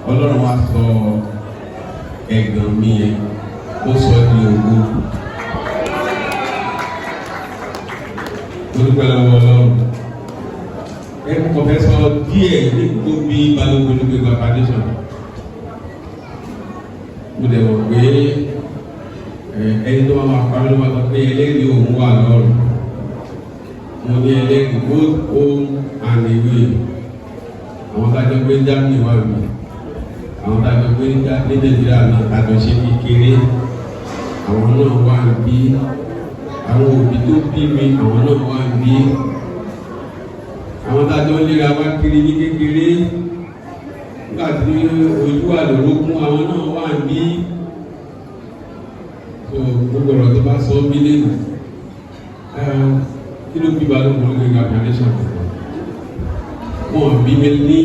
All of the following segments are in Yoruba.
Ọlọ́run wá sọ ẹ̀gàn mi yẹn, ó sọ di ògo. Mo dúpẹ́ lọ́wọ́ Ọlọ́run. Ẹ kò fẹ́ sọ díẹ̀ ní tó bí Balógun Olúgbénga Foundation. Mo dẹ̀ mọ̀ pé ẹni tó máa parí ló máa sọ pé ẹlẹ́rìí òun wà lọ́rùn. Mo ní ẹlẹ́rìí both home and away. Àwọn tá a jọ gbé Germany wà mí, àwọn tá a jọ gbé ní Nàìjíríà náà, tá a jọ ṣe kékeré, àwọn náà wà bí. Àwọn òbí tó bí mi, àwọn náà wà bí. Àwọn tá a jọ ń léra wá kiri ní kékeré nígbà tí ojú wà lórókún, àwọn náà wà bí. So gbogbo ọ̀rọ̀ tó bá sọ bí lẹ́nu, kí ló bí Balógun Olúgbénga Foundation? Wọn bí mi ní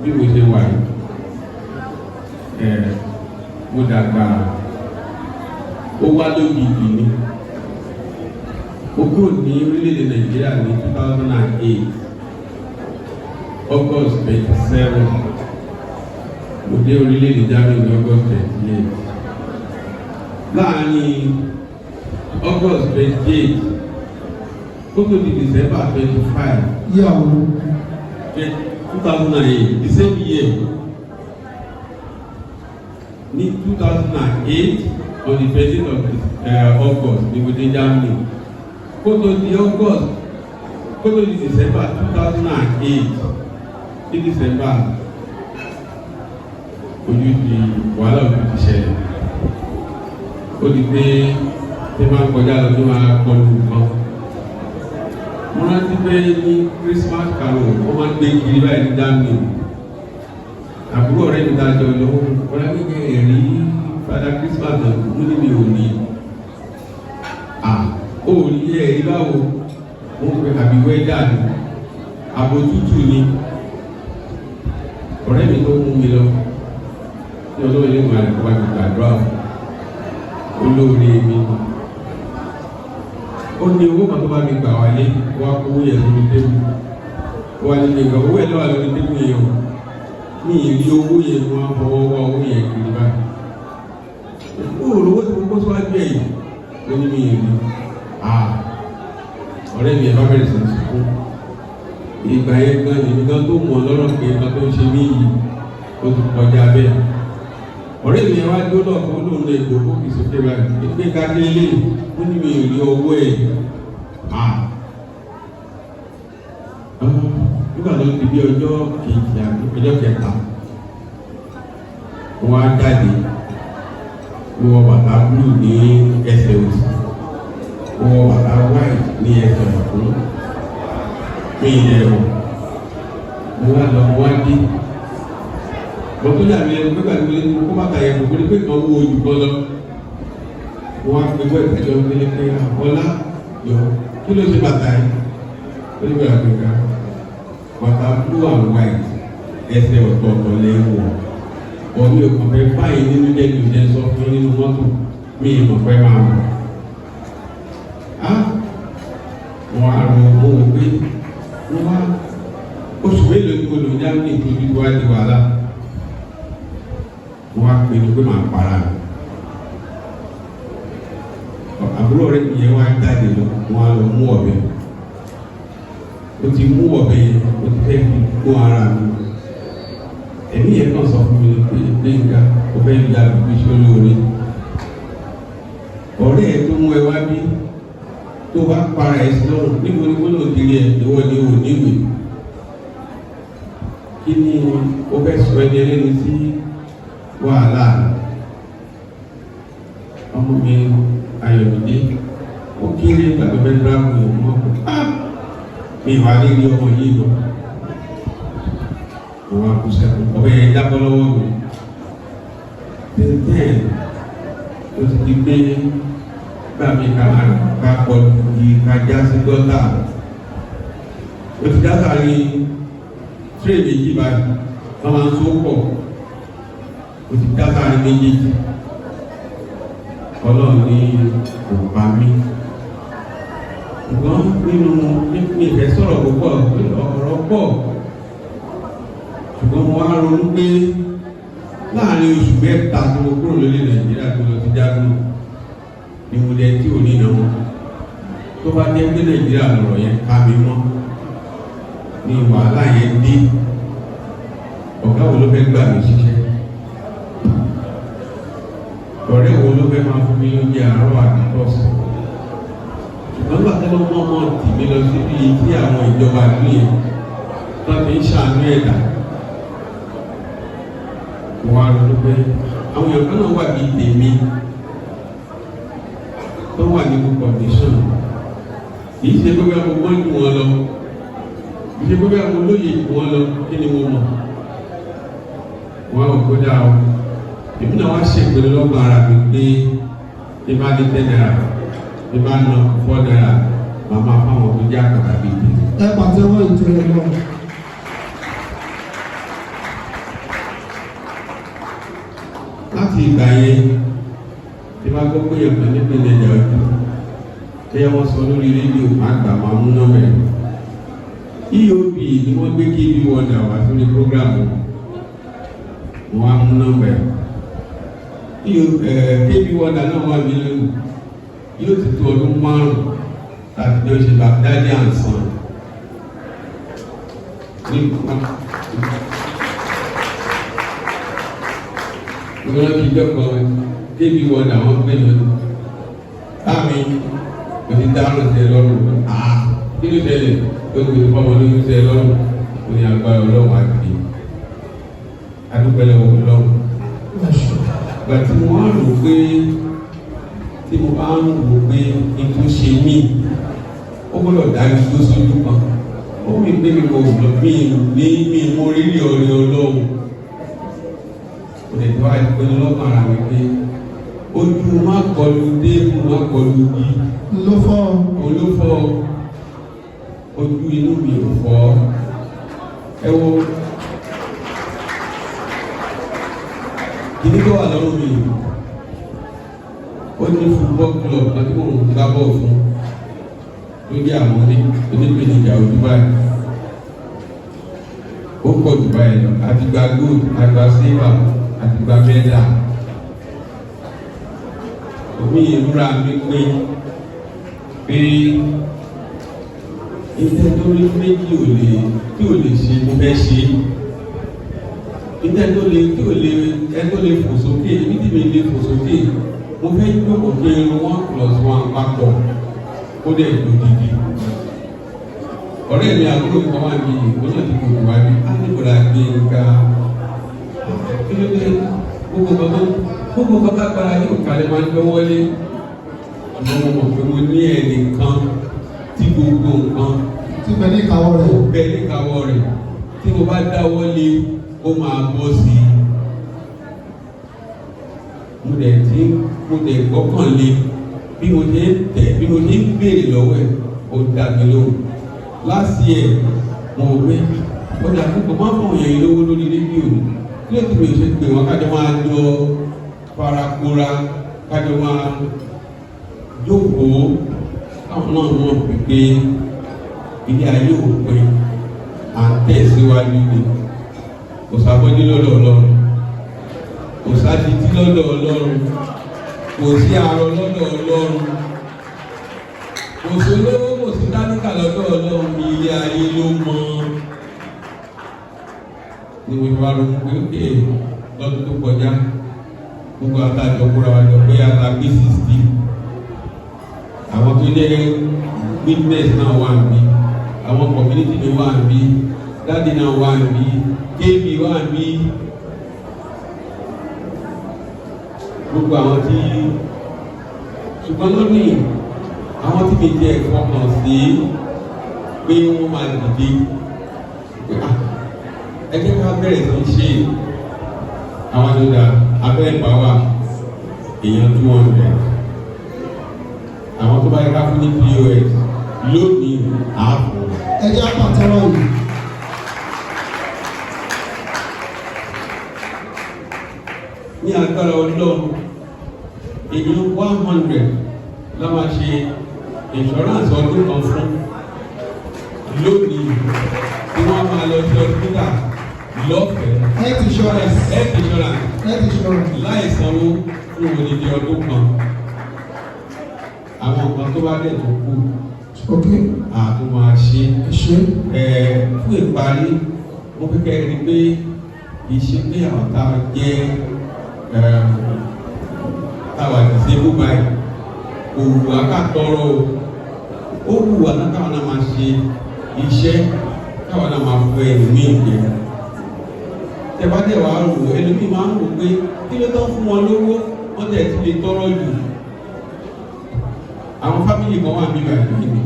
bí mo ṣe wà yìí. Mo dàgbà, ó wá lójijì ni. Mo kúrò ní orílẹ̀-èdè Nàìjíríà ní 2008, August 27. Mo dé orílẹ̀-èdè Germany ní August 28. Láàárín August 28 kó tó di December 25, Ìyàwó. 2008, the same year, ní 2008, on the 20th of August ní mo dé Germany. Kó tó di August, kó tó di December 2008, ní December, ojú di wàhálà, ojú ti ṣẹlẹ̀. Ó di pé tí máa ń kọjá lọ ní máa kọlu nǹkan. Mo rántí pé ní Christmas carol, wọ́n máa ń gbé kiri báyìí ní Germany. Àbúrò ọ̀rẹ́ mi dájọ́ lọ, ọ̀rẹ́ mi kẹ́ rí Father Christmas náà. Mo ní mi ò ní à ó rí ẹ̀ rí báwo. Mo pe àbí weather ni, àbò tútù ni. Ọ̀rẹ́ mi tó mú mi lọ ní ọlọ́run ilé ìwà rẹ̀ kó bá mi gbàdúrà, olóore mi, ó ní owó kan tó bá mi gbà wálé, wá kó owó yẹn lórí table, wá nílé ìgbà owó ẹ̀ lọ́wọ́ lórí table yẹn o. Ní ìrí owó yẹn, wọ́n á fọwọ́ wá owó yẹn kiri báyìí. Ó lówó tí mo kó síwájú ẹ̀ yìí, ó ní mi rí. Ọ̀rẹ́ mi ẹ̀ bá bẹ̀rẹ̀ sí ní sunkún. Ìgbà yẹn gan lèmi gan tó mọ̀ lọ́rọ̀ pé nǹkan tó ń ṣe mí yìí, ó ti kọjá bẹ́ẹ̀. Ọ̀rẹ́ mi yẹn wá dúró lọ́kàn, ó lóun lè gbó kí sókè báyìí pé kákéré lè. Ó ní mi rí owó ẹ̀. Nígbà tó ti bí ọjọ́ kejì àbí ọjọ́ kẹta, wọ́n á jáde. Mo wọ bàtà blue ní ẹsẹ̀ òsì, mo wọ bàtà white ní ẹsẹ̀ ọ̀tún. Mi ì wọ̀. Mo wá lọ, mo wá dé. Mo tó yà mí lẹ́nu pé gbàgbé lẹ́nu, mo kó bàtà yẹn, mo rí pé kan wúwo jù kan lọ. Mo wá pé bọ́ ìtàjọ́ gbélé pé, "Ọlá yọ, kí ló ṣe bàtà yìí?" Ó ní bẹ̀rẹ̀ pé ká bàtà blue and white, ẹsẹ̀ ọ̀tọ̀ọ̀tọ̀ lẹ́ wọ̀. Ọ̀mí ò kàn fẹ́ báyìí nínú jẹ́ kí n jẹ́ sọ fún nínú mọ́tò mi, ìmọ̀ fẹ́ máa mọ̀ á. Wọ́n á rò ó wò pé wọ́n wá oṣù mélòó ni mo lò ní Germany tó bí wá di wàhálà. Wọ́n á pinnu pé màá para mi. Àbúrò rẹ̀ yẹn wá jáde lọ, wọ́n á lọ mú ọ̀bẹ. Ó ti mú ọ̀bẹ yẹn, ó ti fẹ́ fi gún ara mi. Ẹ̀mí yẹn kàn sọ fún mi pé, "Gbénga, ó fẹ́ ya bíbí sólóore. Ọ̀rẹ́ ẹ̀ tó mú ẹ wá bí, tó bá para ẹ̀ sí lọ́rùn, níbo ni wọ́n lò kiri ẹ̀? Ìwọ ni ò níwèé. Kí ni ó fẹ́ sọ ẹni ẹlẹ́ni sí wàhálà?" Ọmọ mi Ayọ̀mídé, ó kéré ìgbà tó fẹ́ dúrà fún ìwọ̀n mọ́. Mi wà ní ilé ọmọ yìí lọ, mo wá kú sẹ́kù, ọbẹ̀ yẹn jábọ́ lọ́wọ́ mi. Then ó ti di pé gbà mí ká máa ká kọlu igi, ká já sí gutter. Ó ti já sáré tírè méjì báyìí, wọ́n máa ń so pọ̀. Ó ti já sáré méjèèjì. Ọlọ́run ní kò pa mí, ṣùgbọ́n nínú mi ìfẹ́ sọ̀rọ̀ púpọ̀, ọ̀rọ̀ pọ̀, ṣùgbọ́n mo Mo wá ronú pé láàrin oṣù 3 tó mo kúrò lórí Nàìjíríà tó lọ sí Germany ni mo dẹ tí ò ní ìnáwó. Tó bá jẹ́ pé Nàìjíríà lọ̀rọ̀ yẹn ká mi mọ́ ní wàhálà yẹn dé, ọ̀gá wo ló fẹ́ gbà mí ṣiṣẹ́? Ọ̀rẹ́ wo ló fẹ́ máa fún mi lóúnjẹ àárọ̀ àti tọ̀sán? Ṣùgbọ́n gbà tó lọ́ mọ́ tì mí lọ síbi tí àwọn ìjọba ìlú yẹn tó ti ń ṣàánú ẹ̀dá, wọ́n á ronú pé àwọn èèyàn kan náà wà bíi tèmi tó wà nínú condition. Kì í ṣe pé bóyá mo gbọ́n jù wọ́n lọ, kì í ṣe pé bóyá mo lóye jù wọ́n lọ. Kí ni mo mọ̀? Wọ́n á kó dáa o. Èmi náà wá ṣèpinnu lọ́gbọ̀n ara mi pé tí bá ní ₦10, tí bá ná ₦4, màmá fáwọn tó jẹ́ àkàtà bíi tèmi. Ẹ pàtẹ́wọ́ ìtura lọ. Láti ìgbà yẹn, tí bá gbọ́ pé ẹ̀kan nípìnlẹ̀ ìjà ojú tí wọ́n sọ lórí rédíò, má gbà, máa mú nọ́mbà ẹ̀. EOB ni wọ́n gbé KB Wonder wá sórí program wọn, wọ́n á mú nọ́mbà ẹ̀. KB Wonder náà wà mí lónìí, yóò ti tó ọdún 5 tàbí jọ ṣe bá daddy and son ní ìgbọ́n kí ìjọ kan KB Wonder wọ́n gbé mi bámi, mo ti dárò sí ẹ lọ́rùn. Àá, kí ló ṣẹlẹ̀? Ó ti fi fọmọ lóyún sí ẹ lọ́rùn. Ó ní agbára Ọlọ́run àti adúpẹ́lẹ́ Ọlọ́run. Ìgbà tí mo wá rò pé, tí mo bá ń wò pé n tó ṣe mí, ó gbọ́dọ̀ dájú tó sójú kan, ó mi pé mi kò lọ mí ní mi mo rírì ọrẹ Ọlọ́run. Kò lè tó àìpinnu lọ́kàn ara mi pé ojú má kọlu déèmù, má kọlu bí Ló fọ́. Olófọ́ ojú inú mi ò fọ́. Ẹ wo kìíní tó wà lọ́rùn mi, ó ní football club kan tí mò ń gbá bọ́ọ̀ fún tó jẹ́ àwọn onípèníjà ojú báyìí. Ó pọ̀ jù báyìí lọ. Àti gba gold, àti gba silver, àti gba medal. Omi ìrora mi pé pé iṣẹ́ tó rí méjì ò lè tí ò lè ṣe, mo fẹ́ ṣe. Iṣẹ́ tó lè tí ò lè ẹ tó lè fò sókè, ibi tí mi lè fò sókè, mo fẹ́ jókòó pé 1 + 1 papọ̀, ó dẹ̀ lòdìdí. Ọ̀rẹ́ mi, àbúrò mi kan wà ní ìwọ náà ti gbogbo wa bí á ní kò gbé nǹkan. Kí ló dé? Gbogbo nǹkan tó gbogbo nǹkan tágbára yóò kalẹ̀ máa ń dọ́wọ́lé, ṣùgbọ́n mo mọ̀ pé mo ní ẹnìkan tí gbogbo nǹkan Tí bẹ ní ìkáwọ́ rẹ̀. Ó bẹ níkàáwọ́ rẹ̀, tí mo bá dáwọ́ lé, ó máa bọ́ sí i. Mo dẹ̀ tí mo dẹ̀ gbọ́kàn lé, bí mo ṣe ń tẹ̀, bí mo ṣe ń béèrè lọ́wọ́ ẹ̀, ó dá mi lóhùn. Last year, mo rò pé ọjà púpọ̀ máa ń fún òyìn lówó lórí rédíò ni. Kí ló ti mi ò ṣe pé wọn kájọ máa jọ farakóra, kájọ máa jókòó, káwọn náà mọ̀ pé ilé ayé òpin, à ń tẹ̀síwájú ni. Kò sábọ́jú lọ́dọ̀ Ọlọ́run, kò sátití lọ́dọ̀ Ọlọ́run, kò sí arọ lọ́dọ̀ Ọlọ́run, kò sí olówó, kò sí tálíkà lọ́dọ̀ Ọlọ́run. Ní ilé ayé ló mọ́ ni mo fi wá ronú pé ókè, lọ́dún tó kọjá, gbogbo àtàjọ kóra wa jọ pé àtàgbé 60, àwọn tó jẹ́ witness náà wà níbí, àwọn community mi wà níbí, daddy náà wà níbí, KB wà níbí, gbogbo àwọn tí. Ṣùgbọ́n lónìí, àwọn tí mi jẹ́ ìfọkàn sí pé wọ́n máa dìde pé, "Ah, ẹ jẹ́ ká bẹ̀rẹ̀ sí í ṣe." Àwọn tó dáa abẹ́ ìpáwà èèyàn 200, àwọn tó bá yẹ ká fún ní POS lónìí, àáfò. Ẹ jẹ́ pàtẹ́wọ́ yìí. Ní agbára Ọlọ́run, èèyàn 100 la máa ṣe insurance ọdún kan fún lónìí, tí wọ́n máa lọ sí hospital. Lọ́fẹ̀ẹ́. Health insurance. Health insurance. Health insurance. Láì sanwó fún odidi ọdún kan. Àwọn nǹkan tó bá dẹ̀ tó kù, àtún máa ṣe. Ẹ ṣe. Fún ìparí, mo fẹ́ kẹ́ ẹ rí pé kì í ṣe pé àwọn tá a jẹ́ táwa disabled báyìí kò wù wá ká tọrọ o. Ó wù wá náà káwọn náà máa ṣe iṣẹ́, káwọn náà máa fún ẹlòmíì jẹ. Tẹ́bá tẹ̀ wá rò ó, ẹlòmíì máa ń rò pé kí ló tán fún wọn lówó, wọ́n tẹ̀ ti lè tọrọ jù. Àwọn family kan wà níbà yìí ni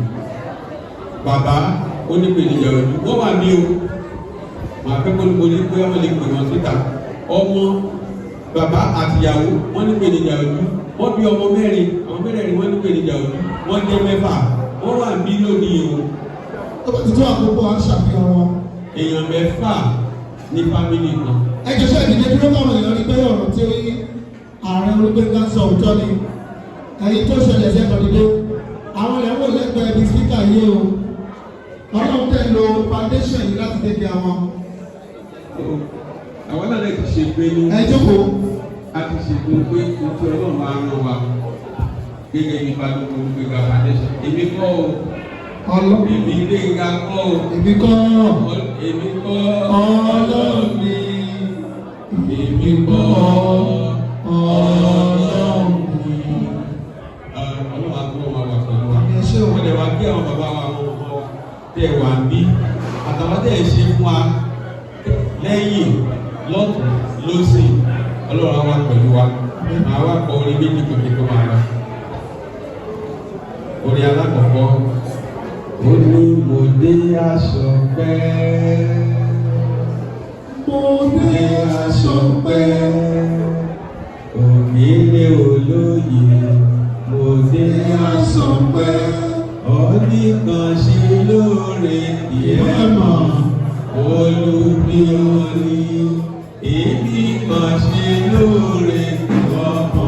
bàbá onípèníjà ojú wọ́n wà ní o. Màá fẹ́ kó ní pé wọ́n lè pè wọ́n síta. Ọmọ bàbá àtìyàwó wọ́n nípèníjà ojú. Wọ́n bí ọmọ mẹ́rin, àwọn mẹ́rẹ̀ẹ̀rin wọ́n nípèníjà ojú, wọ́n jẹ́ mẹ́fà. Wọ́n wà ní lónìí o. Tó bá ti tó àkókò, à ń ṣàfihàn wọn. Èèyàn mẹ́fà ní family kan. Ẹ jọ, ṣe ìdílé dúró káwọn èèyàn rí pé ọ̀rọ̀ tí ààrẹ Olúgbénga sọ òótọ́ ni. Ẹ̀yin tó ṣẹlẹ̀ sẹ́kọ̀ọ́ dídé, àwọn ilẹ̀ wò lẹ́gbẹ̀ẹ́ ibi speaker yìí o. Ọlọ́run tẹ̀ lo foundation yìí láti débi àwọn. Àwọn náà lè ti ṣèpinnu. Ẹ jókòó. A ti ṣèpinnu pé ojú Ọlọ́run máa ràn wá gẹ́gẹ́ bí Balógun Olúgbénga Foundation. Èmi kọ́ o. Ọlọ́run. Èmi Gbénga kọ́ o. Èmi kọ́. Èmi kọ́. Ọlọ́run ni. Èmi kọ́. Ọlọ́run ni. Ọlọ́run àtúbọ̀ máa wà pẹ̀lú wa. Ẹ ṣé o. Wọ́n lè wá kí àwọn bàbá wa, àwọn ọmọ wa tẹ̀ wá ń bí, àtàwọn tẹ̀ ṣe fún wa lẹ́yìn lọ́tún lọ́sìn. Ọlọ́run á wà pẹ̀lú wa. Màá wá kọ orin méjì kan kí n tó máa lọ. Orin alákọ̀ọ́kọ́, ó ní: "Mo dé aṣọ pẹ́." Mo dé aṣọ pẹ́. Òkèlè olóye, mo dé Aṣọ pẹ́. Ọdí kan ṣe lóore Ẹ mọ̀. Olùbí orí èmi kan ṣe lóore ọmọ.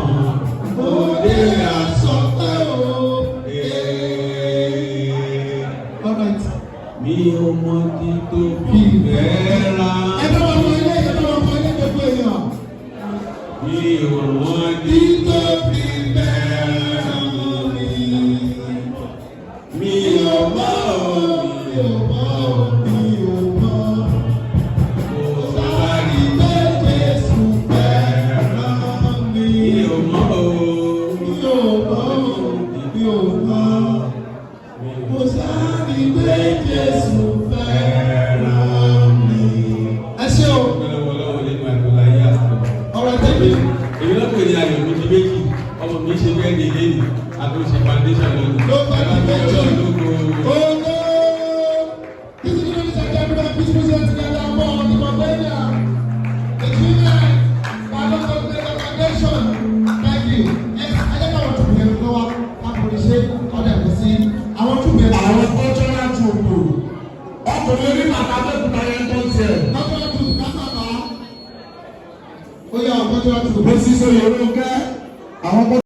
Mo dé aṣọ pẹ́ o. All right. Mi ò mọ tí tó fi fẹ́ ra. Ẹ bá wọn fọ ilé, ẹ bá wọn fọ ilé, gbogbo èèyàn. Mi ò mọ tí Títọ́ fi fẹ́ràn mi. Mi ò mọ̀ ọ́. Mi ò mọ̀, mi ò mọ̀. Kò sáré. Pé Jésù fẹ́ràn mi. Mi ò mọ̀ ọ́. Mi ò mọ̀, mi ò mọ̀. Mo sáré pé Jésù fẹ́ràn mi. Ẹ ṣé o. Lọ́wọ́lọ́wọ́ nínú àgbọ̀láyé àsìkò. Ọ̀rọ̀ tẹ́bí. Èmi ló pè ní ayọ̀ mi di méjì. Ọmọ mi ṣe bẹ́ẹ̀ ní ilé yìí, àtúnṣe foundation lónìí. Ló bá di méjì. Lógo. Ogo! This is ladies and gentlemen, please put your hands together for the Mambenia, the children, Balogun Olugbenga Foundation. Thank you. Yes, ẹ jẹ́ káwọn tún bẹ̀rù lọ́wọ́ káàkiri ṣe ọ̀dẹ̀ kò sí. Àwọn tún bẹ̀rù. Àwọn cultural troupe, ọkùnrin orí bàtà Abẹ́òkúta yẹn tó ń tiẹ̀. Cultural troupe kásábà. Ó yá, cultural troupe. Moses Oyèrúnkẹ́, àwọn.